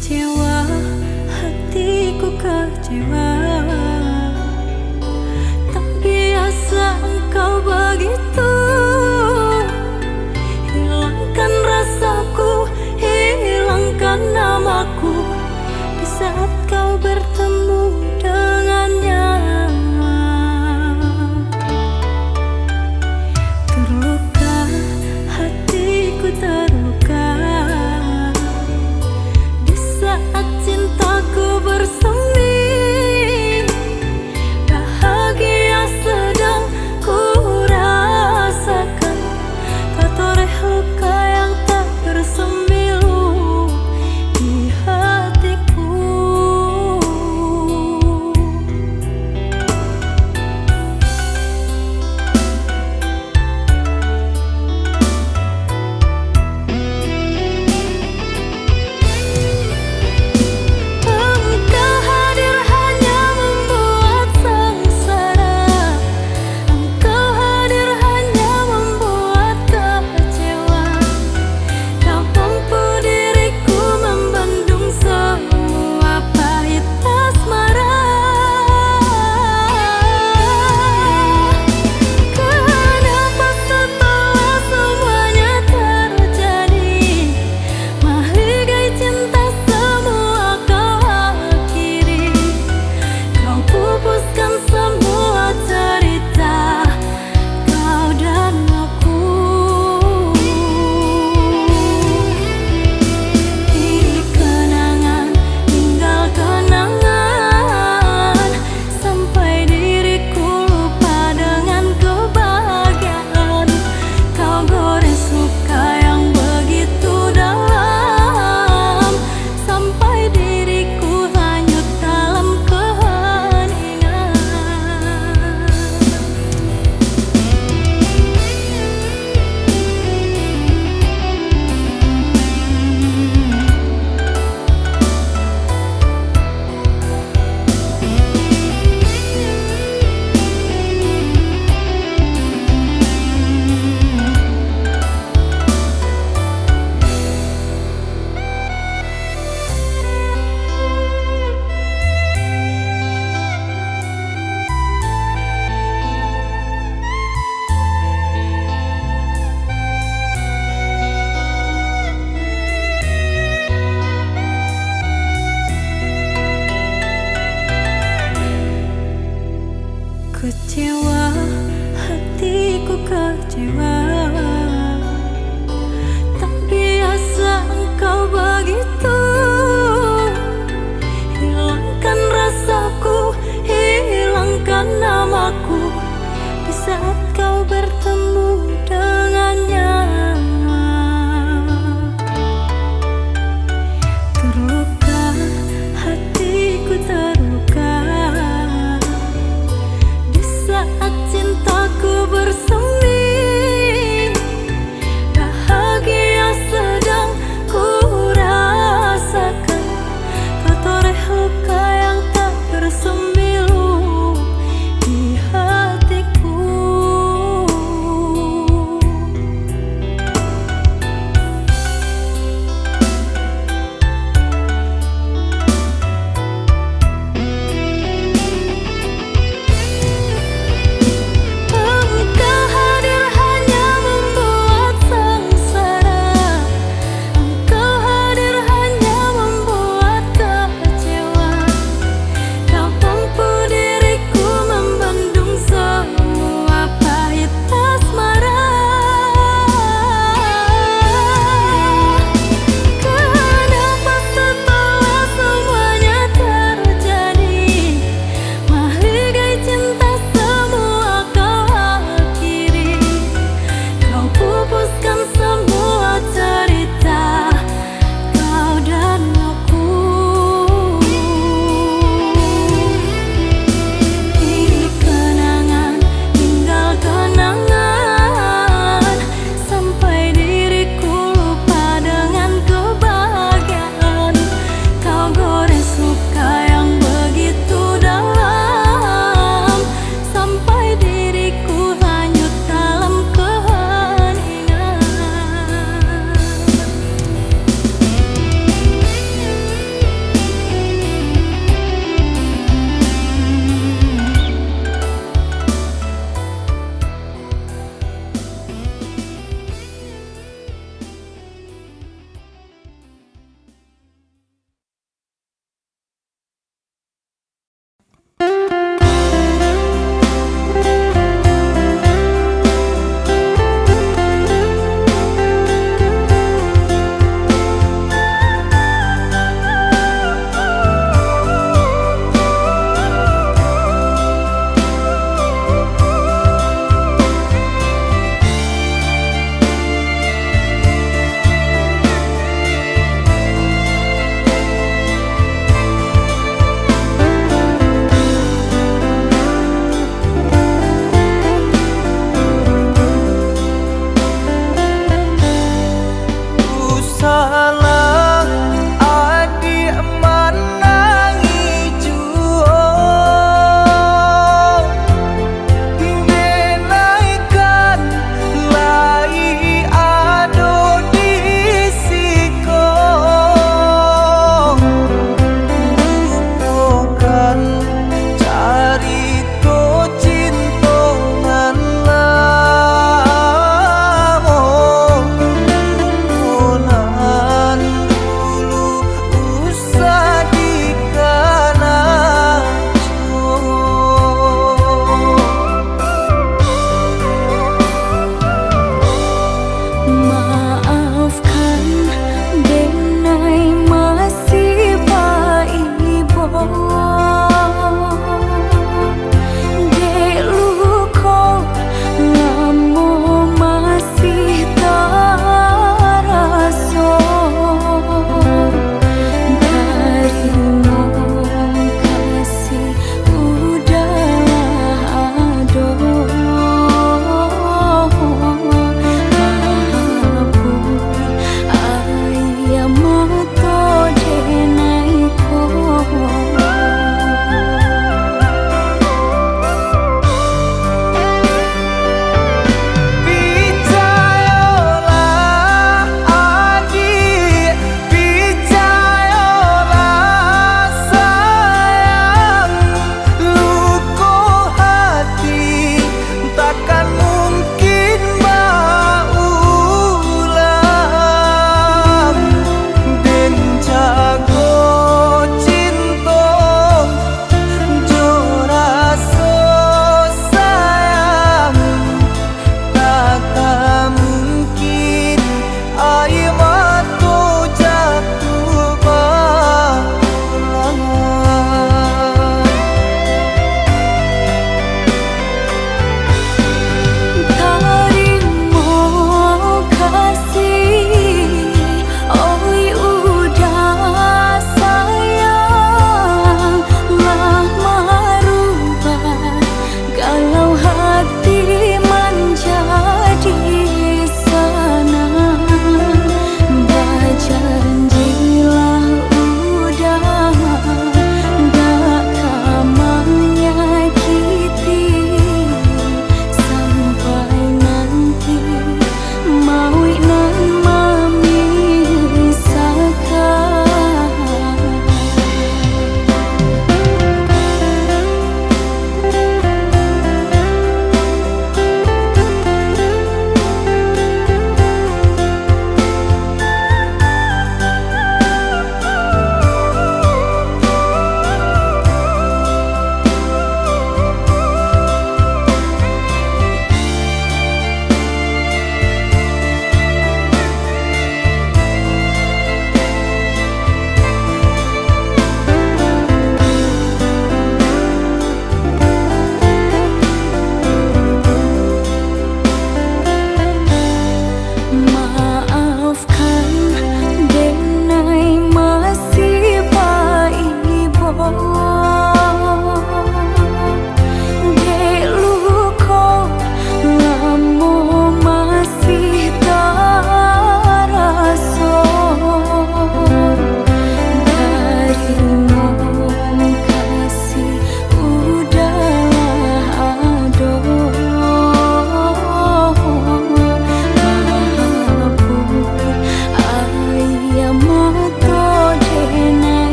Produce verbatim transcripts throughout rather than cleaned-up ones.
Kecewa, hatiku kecewa. Tak biasa engkau begitu. Hilangkan rasaku, hilangkan namaku di saat kau bertemu dengannya. Terluka, hatiku terluka. Di saat cintaku bersemi, bahagia sedang ku rasakan. Katoreh luka yang tak bersemilu di hatiku.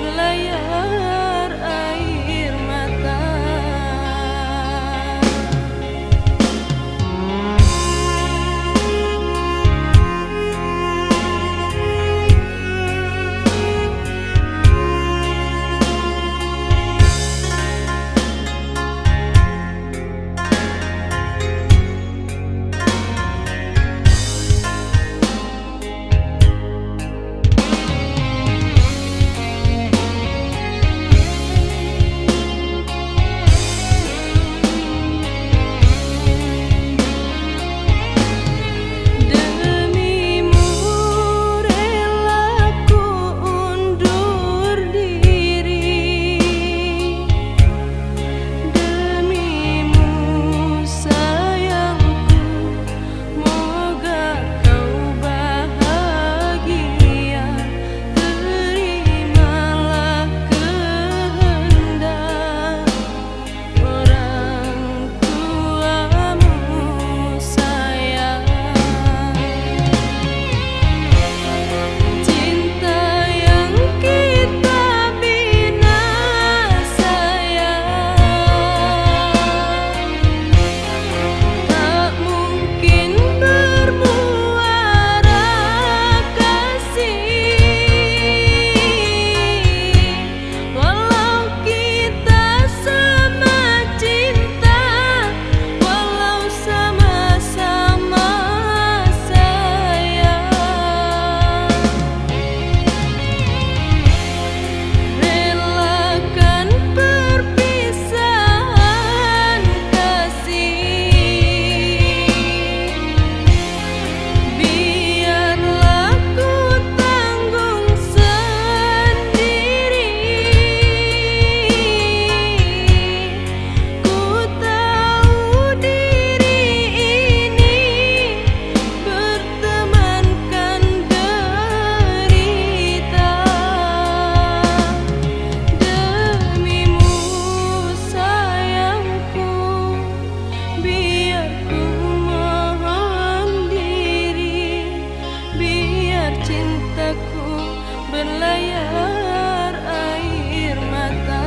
Layar air mata. Demimu rela ku undur diri. Demimu sayangku, moga kau bahagia, terimalah kehendak orang tuamu, sayang. Cinta yang kita bina, sayang, tak mungkin bermuara kasih. Walau kita sama cinta, walau sama-sama sayang, relakan perpisahan kasih. Biarlah ku tanggung sendiri. Ku tahu diri ini bertemankan derita. Demimu, sayangku, biar ku mohon diri, biar cintaku berlayar air mata.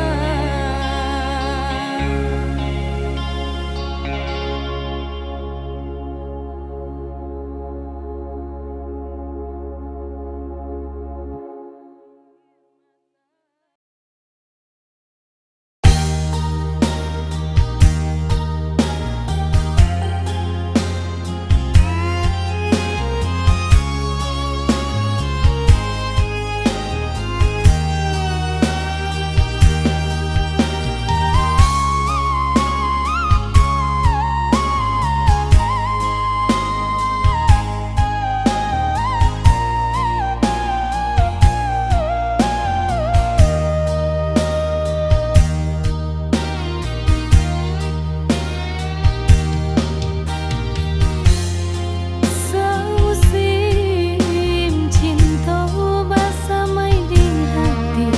Samusim cinto basamai di hati,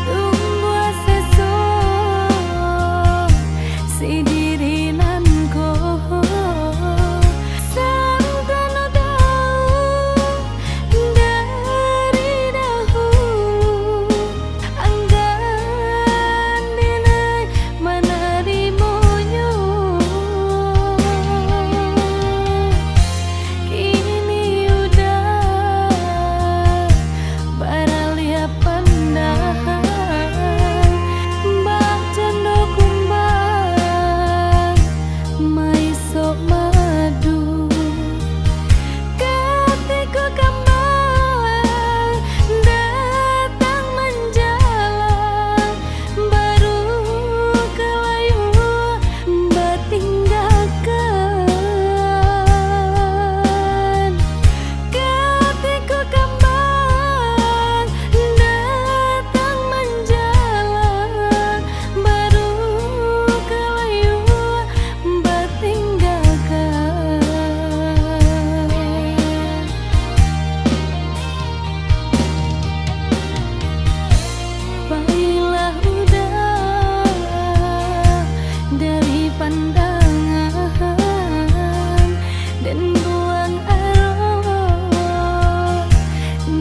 tumbuah seso sidiri nan ko. Santano tahu dari dahulu, anggan denai manarimonyo. Kini udah baraliah pandangan, bak cando kumbang maisok madu. Katiko kambang datang manjalang, baru ka layua batinggakan. Katiko kambang datang manjalang, baru ka layua batinggakan. Pailah udah dari pandangan, den buang aro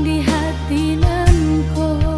di hati nan ko.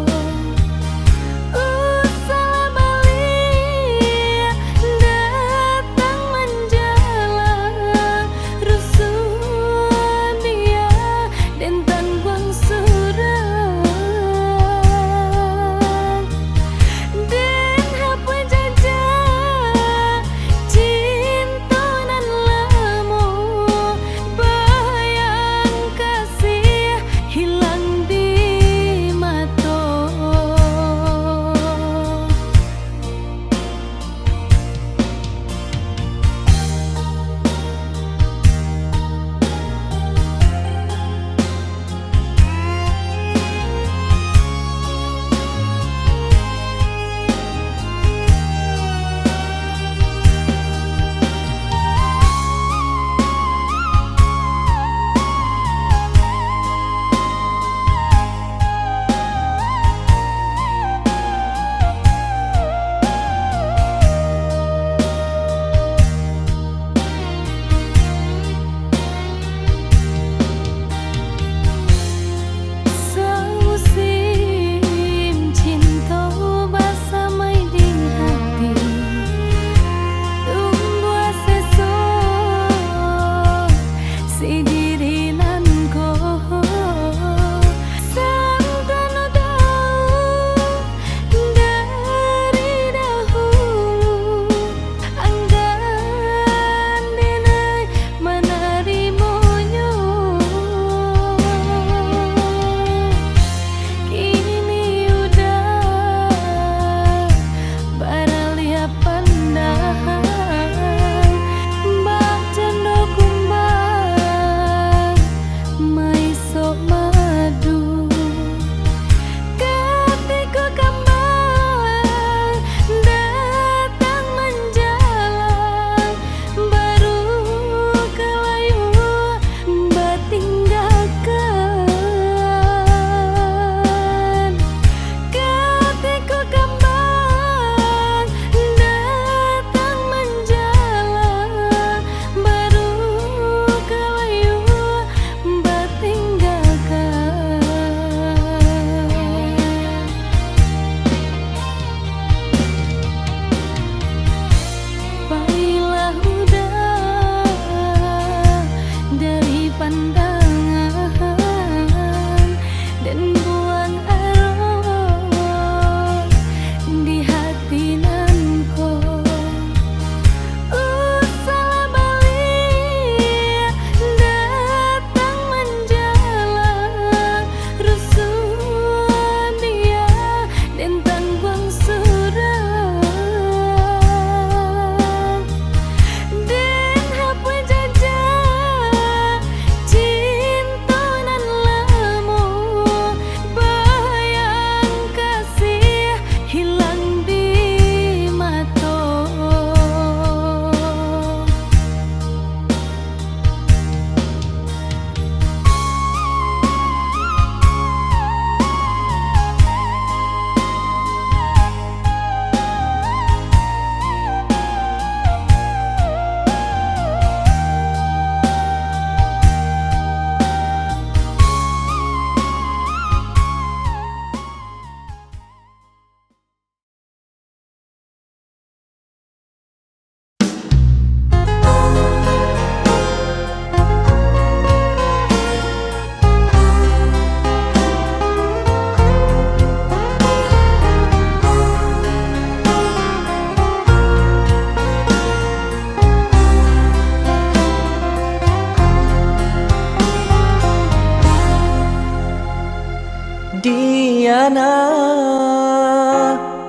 Diana,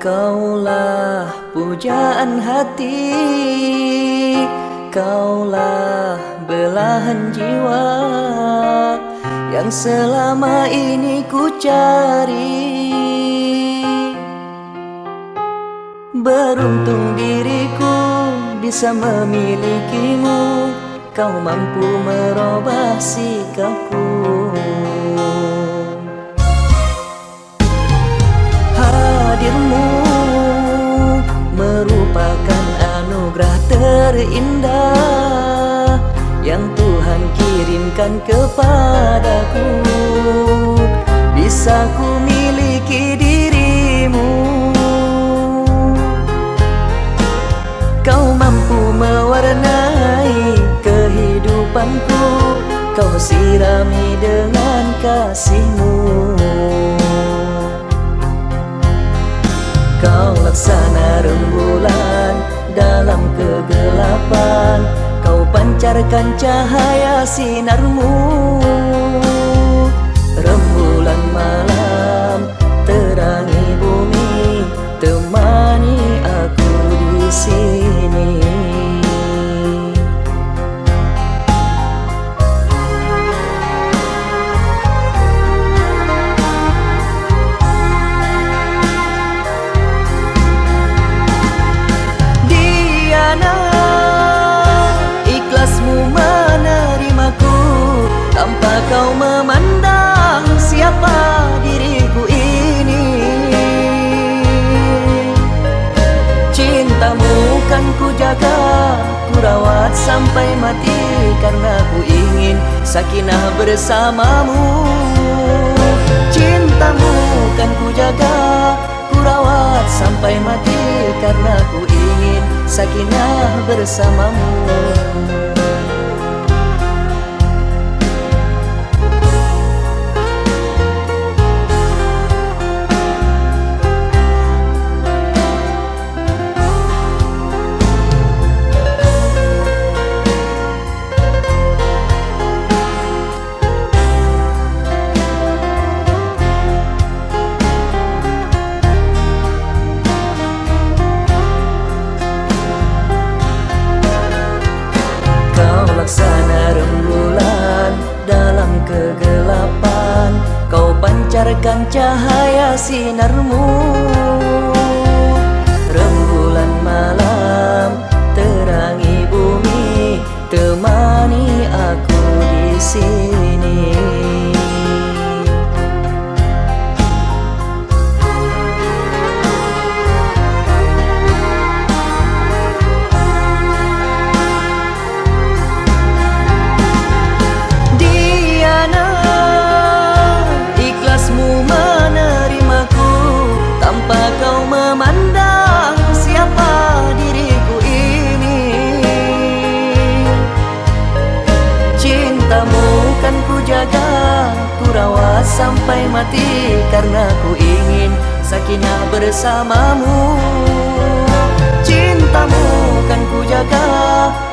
kaulah pujaan hati, kaulah belahan jiwa yang selama ini ku cari. Beruntung diriku bisa memilikimu, kau mampu merubah sikapku. Hadirmu merupakan anugerah terindah yang Tuhan kirimkan kepadaku. Bisa ku miliki dirimu. Kau mampu mewarnai kehidupanku, kau sirami dengan kasihmu. Kau laksana rembulan dalam kegelapan, kau pancarkan cahaya sinarmu. Rembulan malam, terangi bumi, temani aku di sini. Diana, ikhlasmu menerimaku tanpa kau memandang siapa diriku ini. Cintamu kan ku jaga, ku rawat sampai mati, karena ku ingin sakinah bersamamu. Cintamu kan ku jaga, ku rawat sampai mati, karena ku ingin sakinah bersamamu. Kau laksana rembulan dalam kegelapan, kau pancarkan cahaya sinarmu. Rembulan malam, terangi bumi, temani aku di sini. Diana, ikhlasmu menerimaku tanpa kau memandang siapa diriku ini. Cintamu kan ku jaga, ku rawat sampai mati, karena ku ingin sakinah bersamamu. Cintamu kan ku jaga,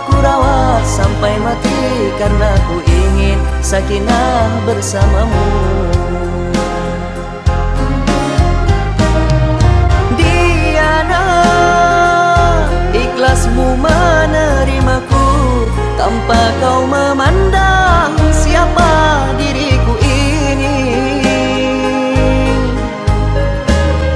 ku rawat sampai mati, karena ku ingin sakinah bersamamu. Diana, ikhlasmu menerimaku tanpa kau memandang siapa diriku ini.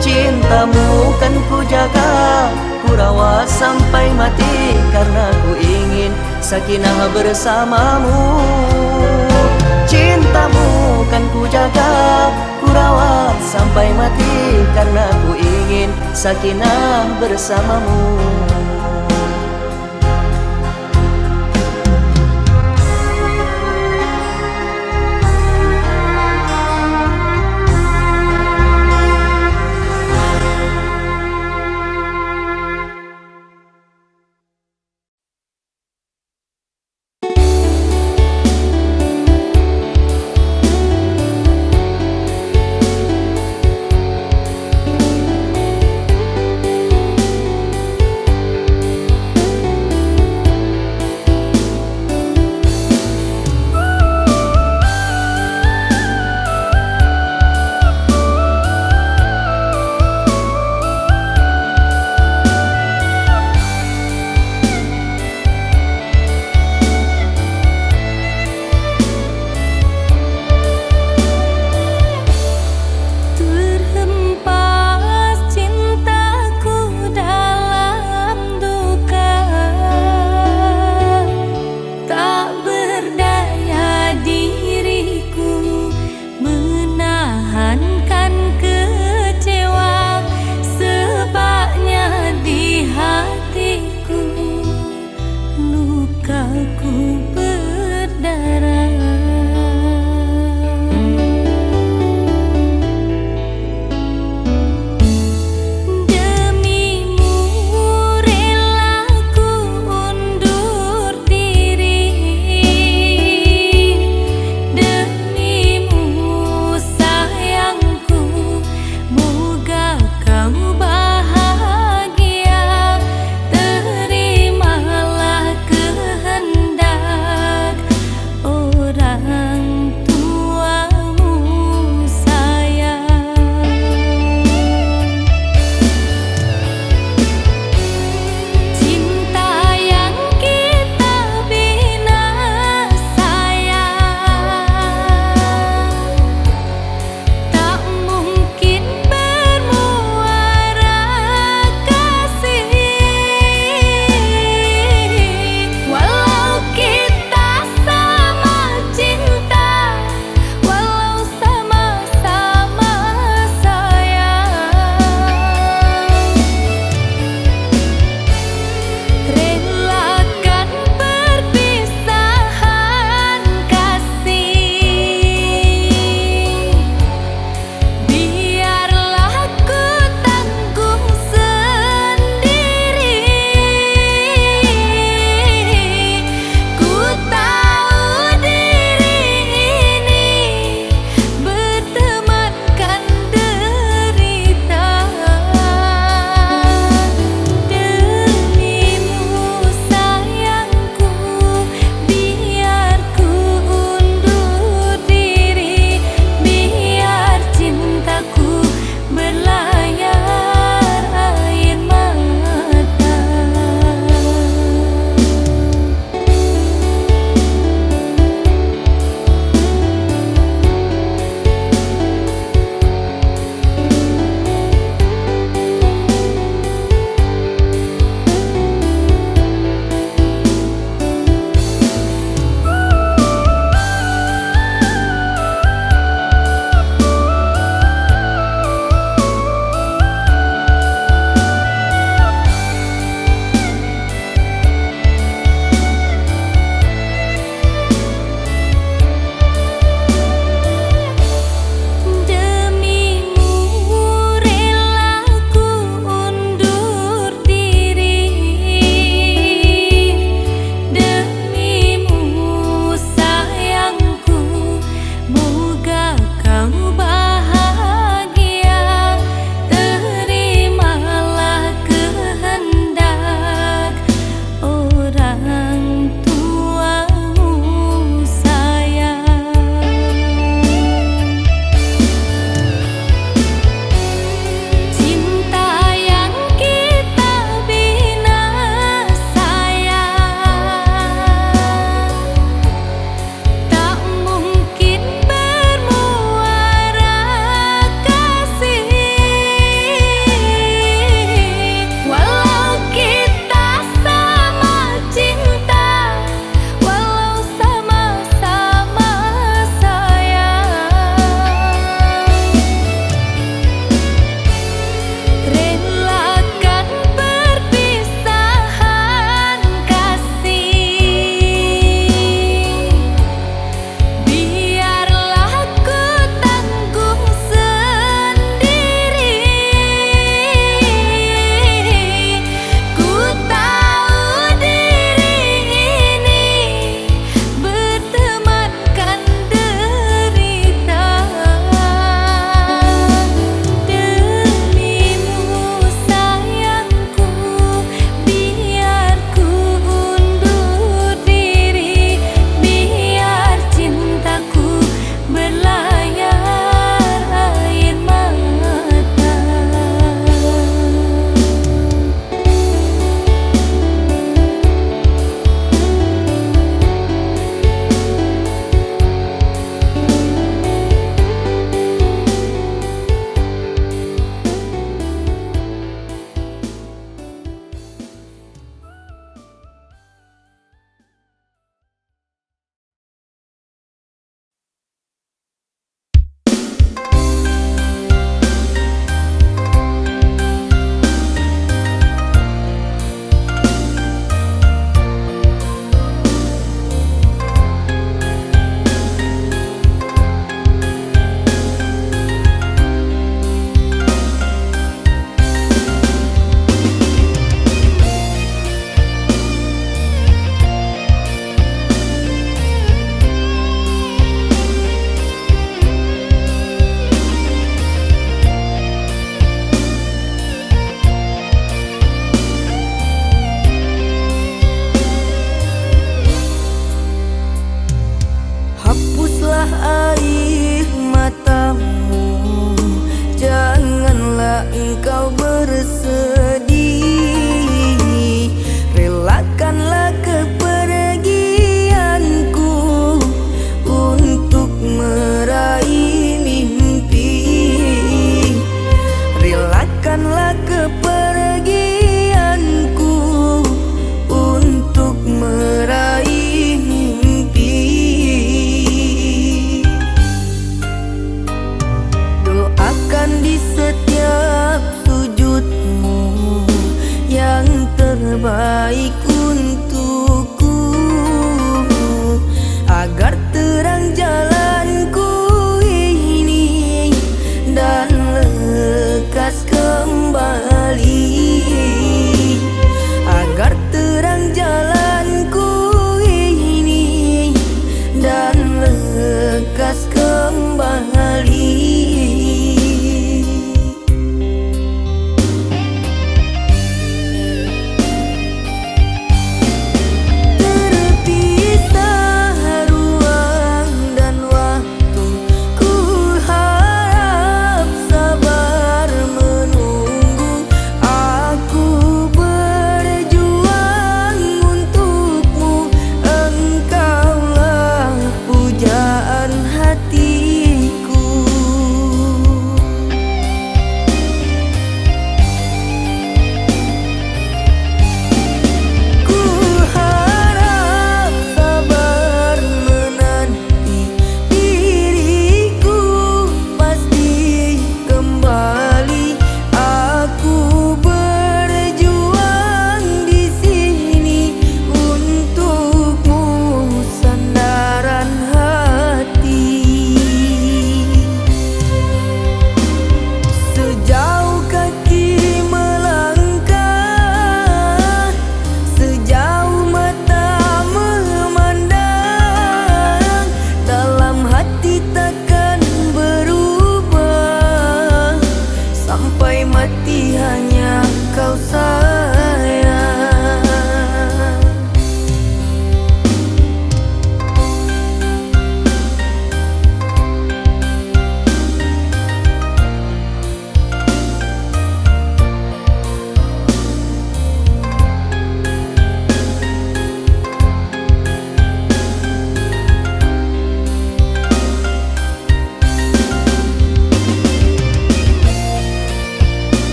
Cintamu kan ku jaga, ku rawat sampai mati, karena ku ingin sakinah bersamamu. Cintamu kan ku jaga, ku rawat sampai mati, karena ku ingin sakinah bersamamu. Engkau bersedih, relakanlah kepergianku untuk meraih mimpi. Relakanlah kepergianku untuk meraih mimpi. Doakan di setiap sujudmu,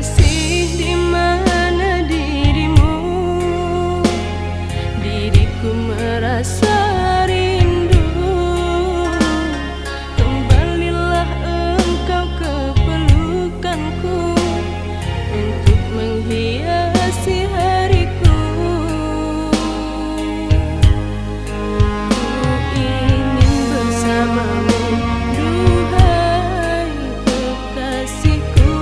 Kasih, di mana dirimu? Diriku merasa rindu. Kembalilah engkau ke pelukanku untuk menghiasi hariku. Ku ingin bersamamu, duhai kekasihku.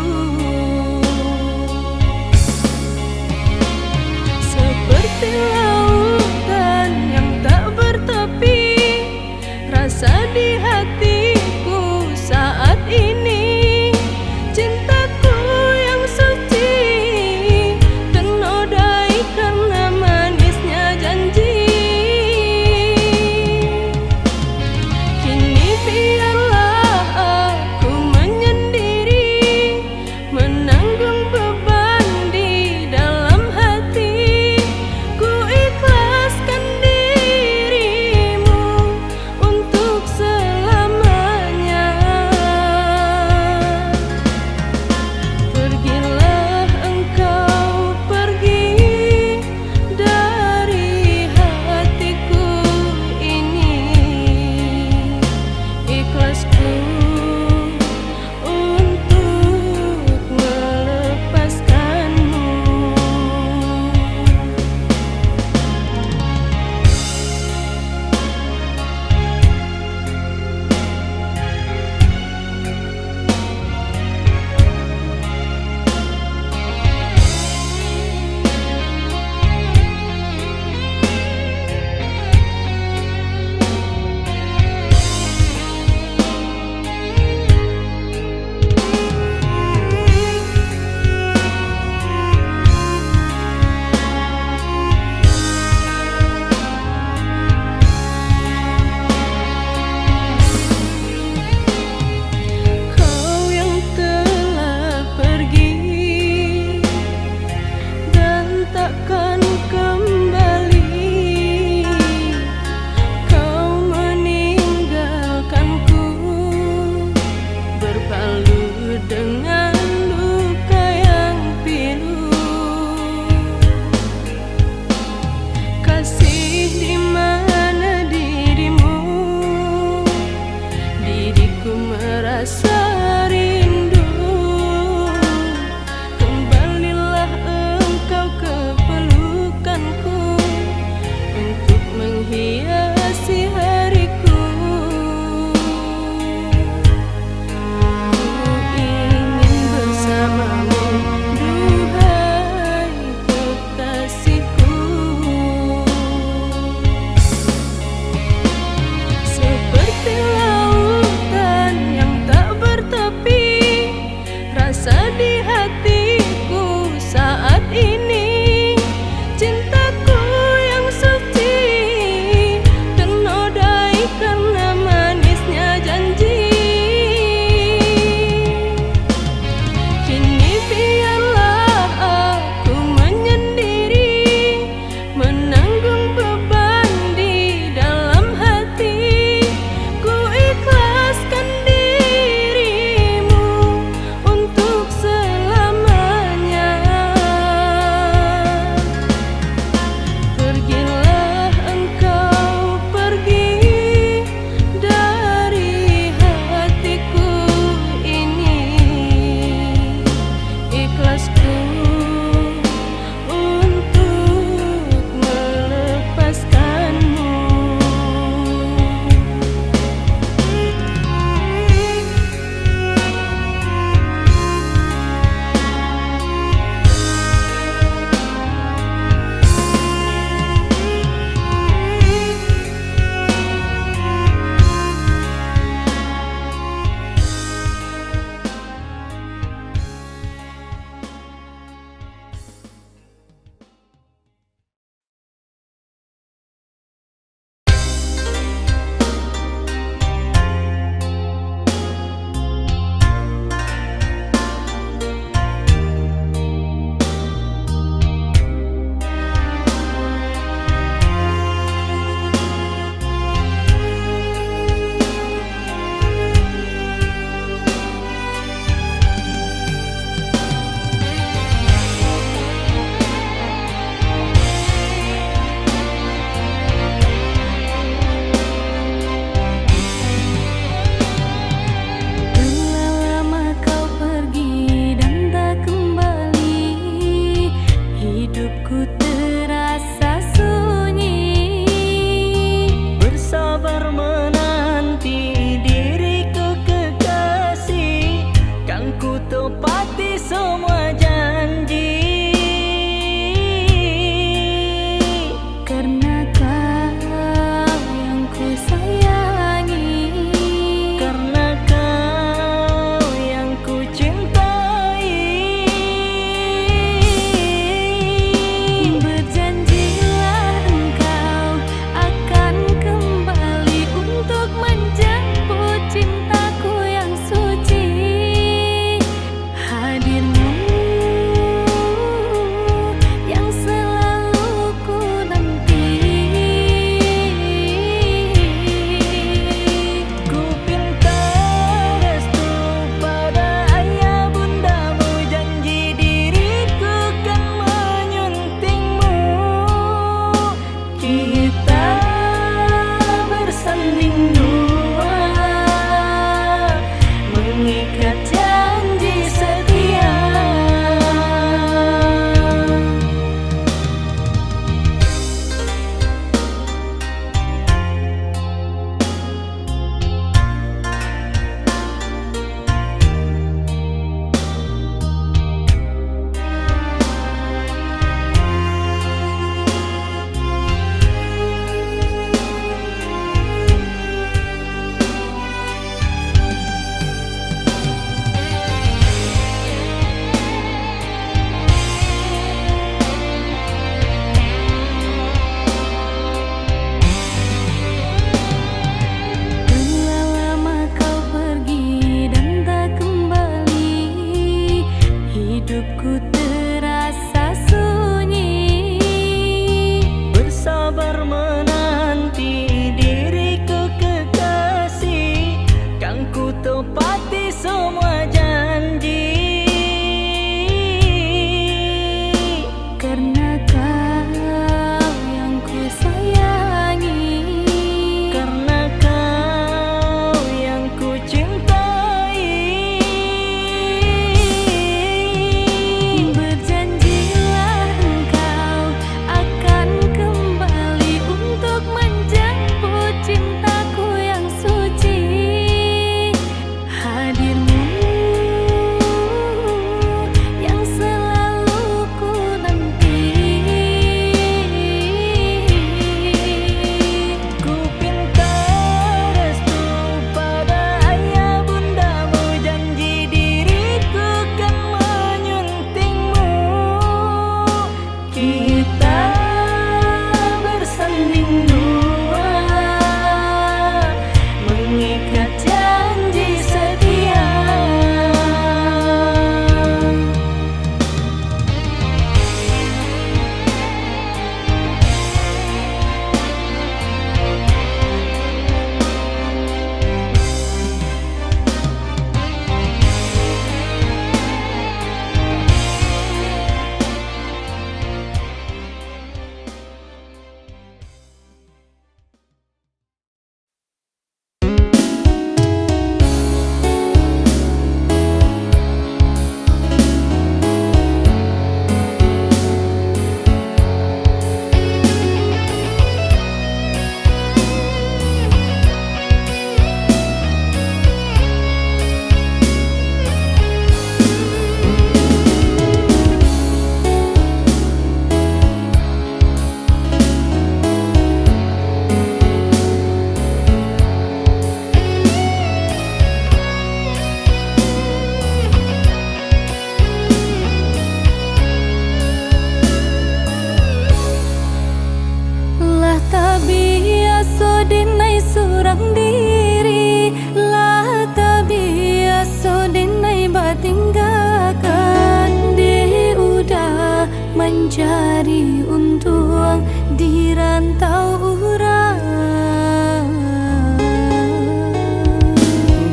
Cari untuang di rantau urang.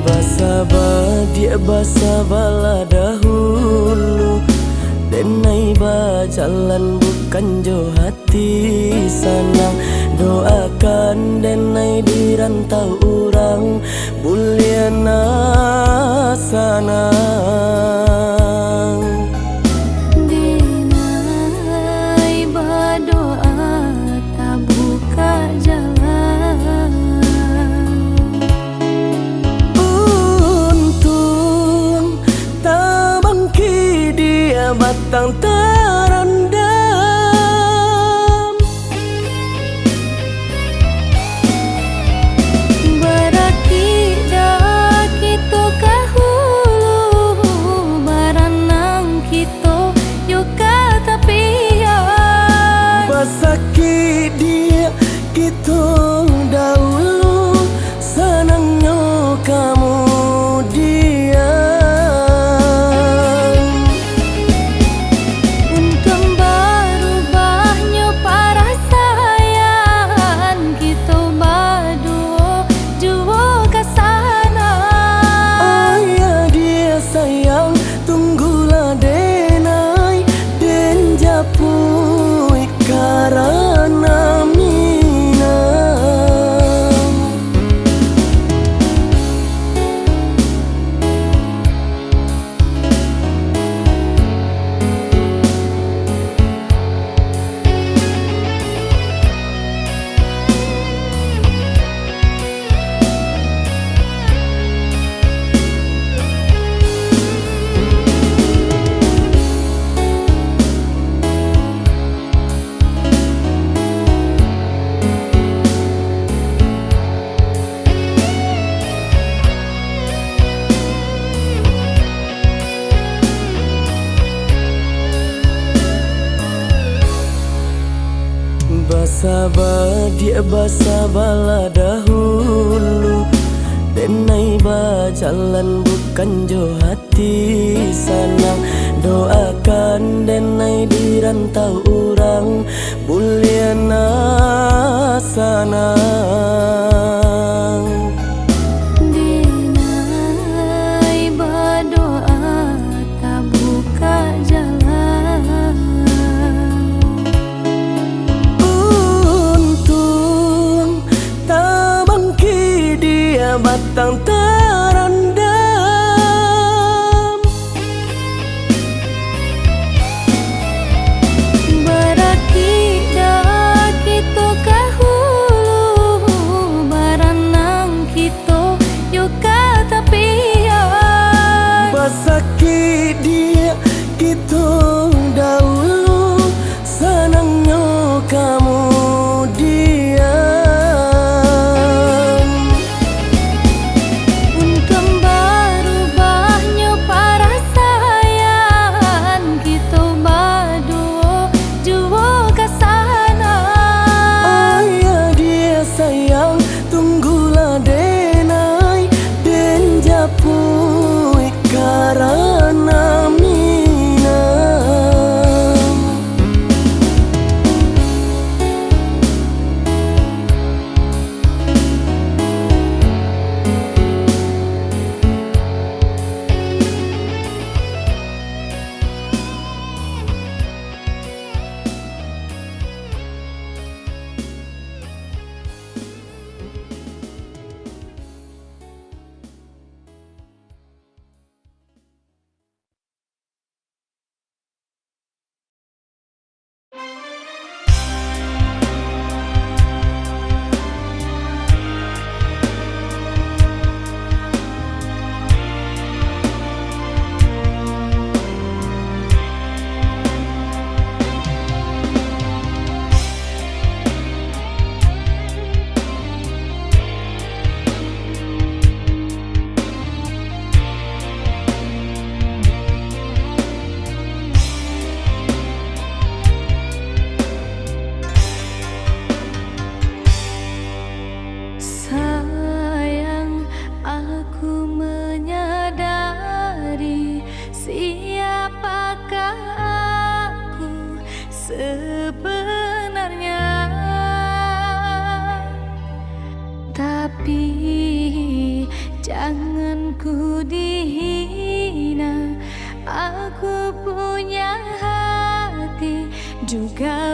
Basaba diak basabalah dahulu, denai bajalan bukan jo hati sanang. Doakan denai di rantau urang, buliah nak sanang. Denai badoa tabukak jalan. Untuang tabangkik diak batang tarandam. Barakik dah kito ka hulu, baranang kito jo ka tapian. Basakik diak kito dahulu, sanangnyo kamudian. Untuang barubahnyo parasaian, kito baduo juo ka sana. Oh ya, diak sayang, tunggulah denai, den japuik karano minang. Basaba diak basabalah dahulu, denai bajalan bukan jo hati sanang. Doakan denai di rantau urang, buliah nak sanang. Denai badoa tabukak jalan. Untuang tabangkik diak batang tarandam. Barakik dah kito ka hulu, baranang kito jo ka tapian. Basakik diak kito dahulu, sanangnyo kamudian.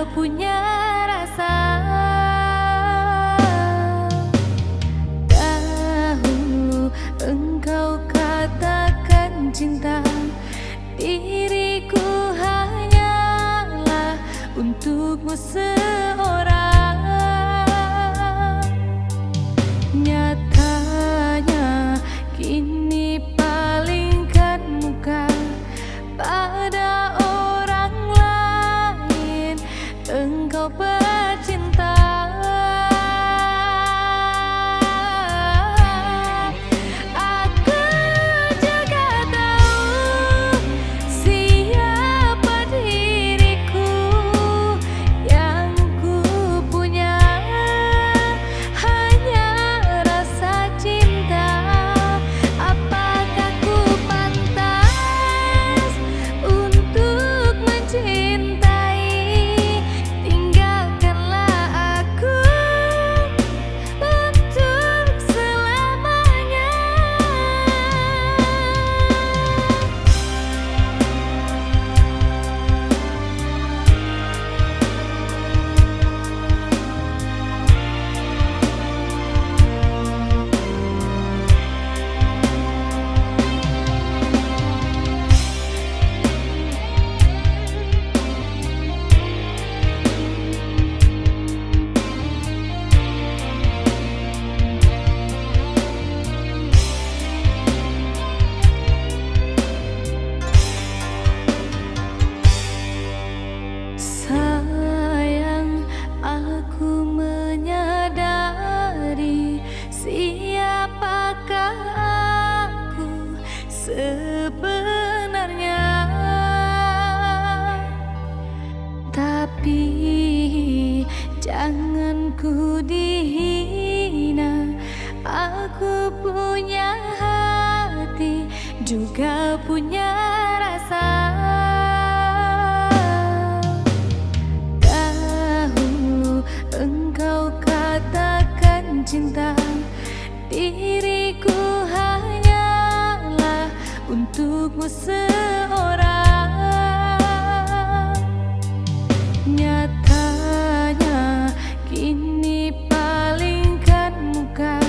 punya rasa. Dahulu engkau katakan cinta, diriku hanyalah untukmu seorang. Nyatanya kini palingkan muka, pada orang lain engkau bercinta. Aku juga tahu siapa diriku, yang ku punya hanya rasa cinta. Apakah ku pantas untuk mencintai? Tinggalkanlah aku untuk selamanya. Sayang, aku menyadari siapakah aku sebenarnya. Tapi jangan ku dihina, aku punya hati juga punya rasa. Dahulu engkau katakan cinta, diriku hanyalah untukmu seorang. Nyatanya kini palingkan muka,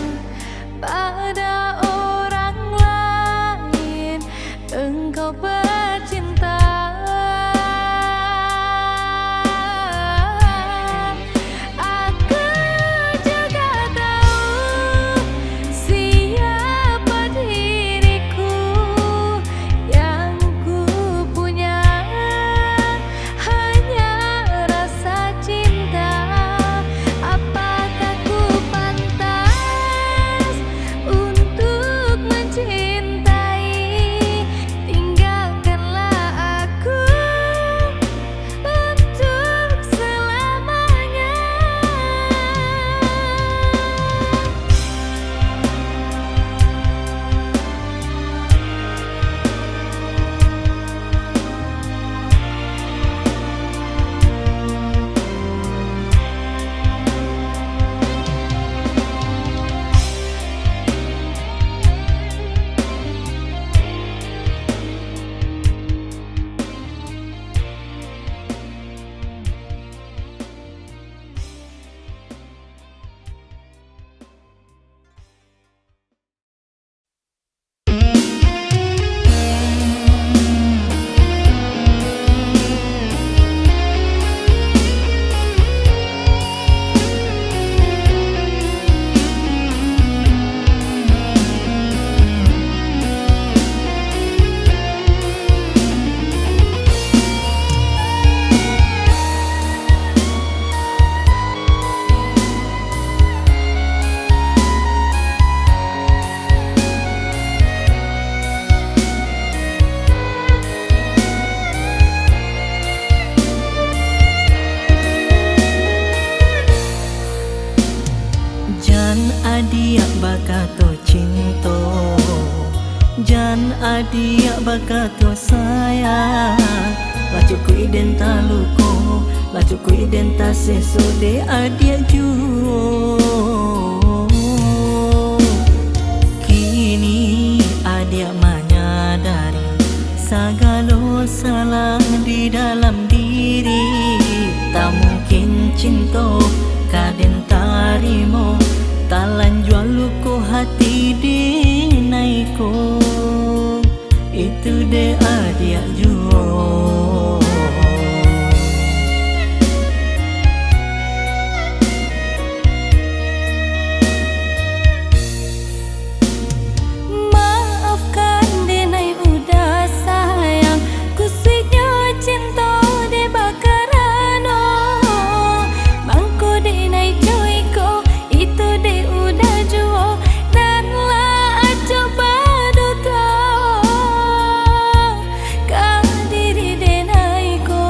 pada orang lain engkau bercinta. Aku juga tahu siapa diriku, yang ku punya hanya rasa cinta. Apakah ku pantas untuk mencintai? Tinggalkanlah aku untuk selamanya. Jan adiak bakato cinto, jan adiak bakato sayang. Lah cukuik den taluko, lah cukuik den taseso dek adiak juo. Kini adiak manyadari sagalo salah di dalam diri. Tamu cinto ka den tarimo, talanjua luko hati denai ko. Itu dek adiak juo. Maafkan denai udah sayang, kusuiknyo cinto dek bakarano. Mangko denai cuiko, itu dek udah juo, nan lah acok baduto ka diri denai ko.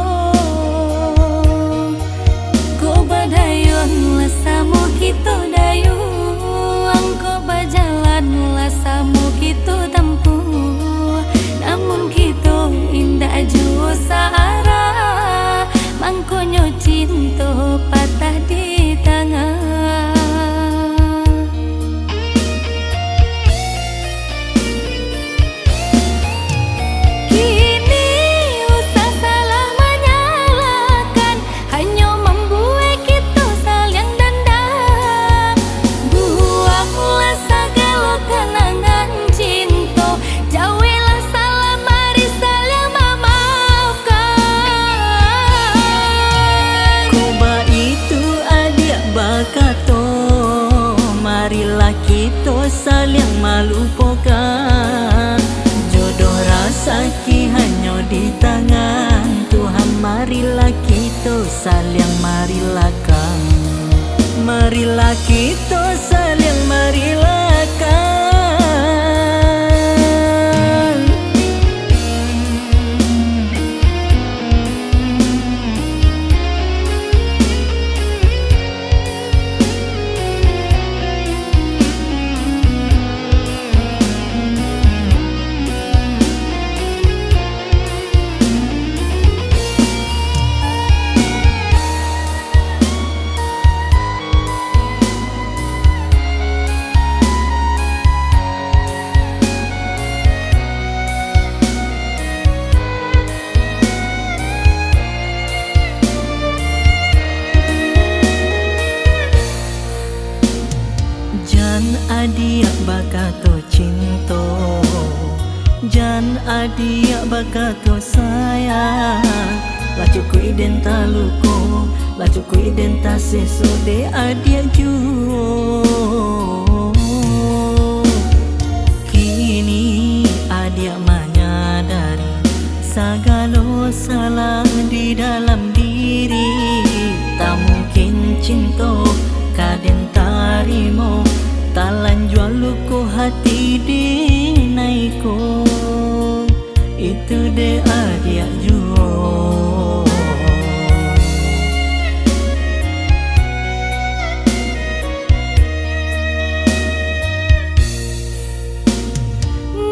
Ko badayuang lah samo kito dayuang, ko bajalan lah samo kito tampuah, namun kito indak juo saarah, mangkonyo cinto patah di tangah. Kini usah salah manyalahkan, hanyo mambuek kito saliang dandam. Buanglah sagalo kanangan cinto, jauihlah salah, mari saliang mamaafkan. Ko baitu adiak bakato, marilah kito saliang malupokan. Jodoh rasaki hanyo di tangan Tuhan, marilah kito saliang marelakan. Marilah kito saliang marelakan. Jan adiak bakato cinto, jan adiak bakato sayang. Lah cukuik den taluko, lah cukuik den taseso dek adiak juo. Kini adiak manyadari, sagalo salah di dalam diri, tak mungkin cinto ka den tarimo, talanjua luko hati denai ko. Itu dek adiak juo.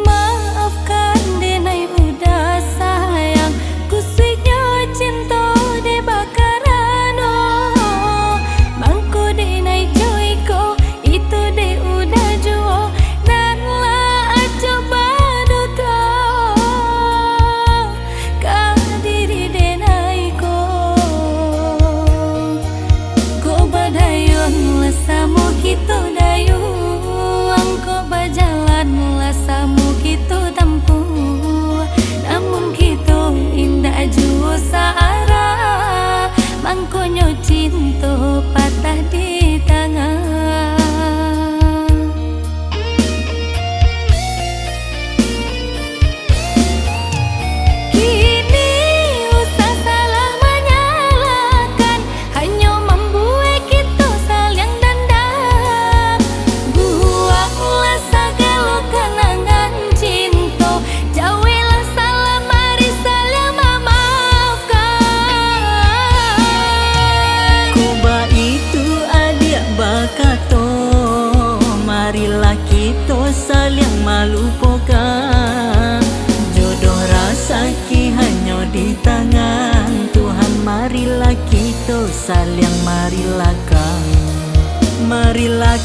Maafkan denai udah sayang, kusuiknyo cinto dek bakarano. Mangko denai cuiko, itu dek udah juo, nan lah acok baduto ka diri denai ko. Ko badayuang lah samo kito dayuang, ko bajalan lah samo kito tampuah, namun kito indak juo saarah, mangkonyo cinto patah di tangah. Kini usah salah manyalahkan, hanyo mambuek kito saliang dandam. Buanglah sagalo kanangan cinto, jauihlah salah, mari saliang mamaafkan. Ko baitu adiak bakato, marilah kito saliang malupokan. Jodoh rasaki hanyo di tangan Tuhan, marilah kito saliang marelakan. Marilah